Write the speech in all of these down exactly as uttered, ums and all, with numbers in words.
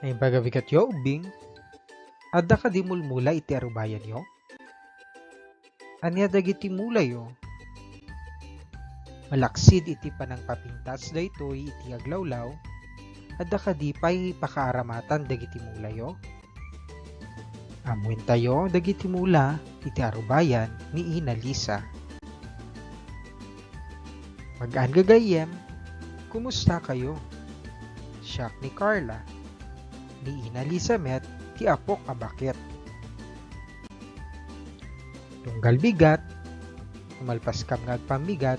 Naimbag a bigatyo, ubbing? Adda kadi mulmula iti arubayanyo? Ania dagiti mulayo? Malaksid iti panangpapintas daytoy iti aglawlaw, adda kadi pay pakaaramatan dagiti mulayo? Ammoentayo dagiti mula iti arubayan ni Ina Lisa. Magaan gagayyem, kumusta kayo? Siak ni Carla, ni Ina Lisa met ti apok a baket. Tunggal bigat, malpaskam nga agpammigat,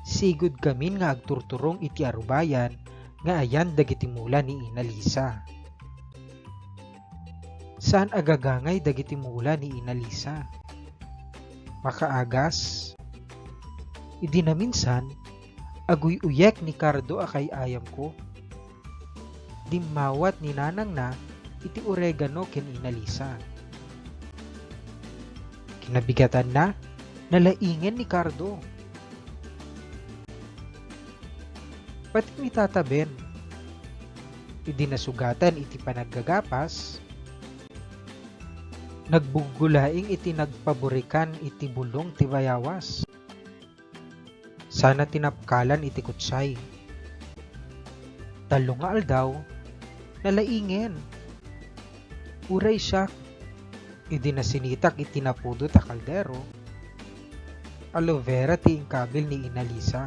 sigud gamin nga agturturong iti arubayan nga ayan dagiti mula ni Ina Lisa. Saan a gagangay dagiti mula ni Ina Lisa. Makaagas. Idi naminsan, aguy-uyek ni Cardo a kay-ayamko. Dimmawat ni nanangna iti oregano ken Ina Lisa. Kinabigatanna, nalaingen ni Cardo. Pati ni Tata Ben, idi nasugatan iti panaggagapas, nagbuggo laeng iti nagpaburikan iti bulong ti bayawas. Sana tinapkalan iti kutsay. Tallo nga aldaw, nalaingen. Uray siak, idi nasinitak iti napudot a kaldero, aloe vera ti inkabil ni Ina Lisa.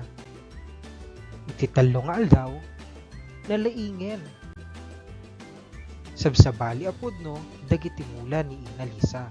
Iti tallo nga aldaw, nalaingen. Sabsabali a pudno dagiti mula ni Ina Lisa.